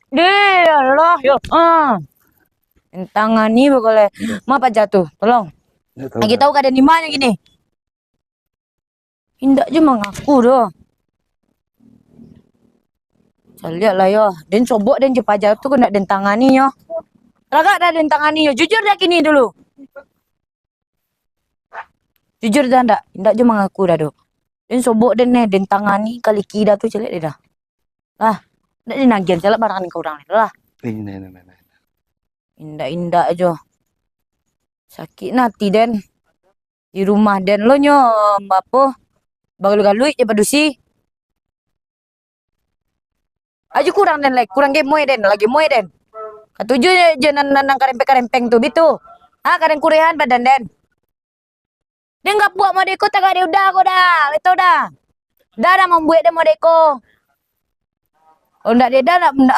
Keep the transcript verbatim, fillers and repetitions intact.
Deh, alah, yo. Ah. Tantangani bakoleh. Ma paja tu, tolong. Lagi tahu keadaan di mana gini? Indak jo mangaku doh. Caliak lah yo. Den sobok den jo paja tu, kok ndak den tangani nyo. Ragak dah den tangani nyo. Jujur dah kini dulu. Jujur dah ndak? Indak jo mangaku dah doh. Den sobok den neh, den tangani kaliki dah tu, caliak deh dah. Lah, ndak den agiah caliak barang ni ka urang ni lah. Indak-indak jo. Sakik nah ati den. Di rumah den lo nyo, apo, bagaluik-galuik jo padusi. Ajo kurang den lai, kurang gemoi den, lah gemoi den. Katuju jo nan, nan, nan karempeng-karempeng tu, bitu. Ha, kadang kurehan badan den. Den gapuak model ko tagak di udah ko dah, lai tau dah. Dah, dah mambuek den model ko. Oh, ndak den, dah, ndak, ndak,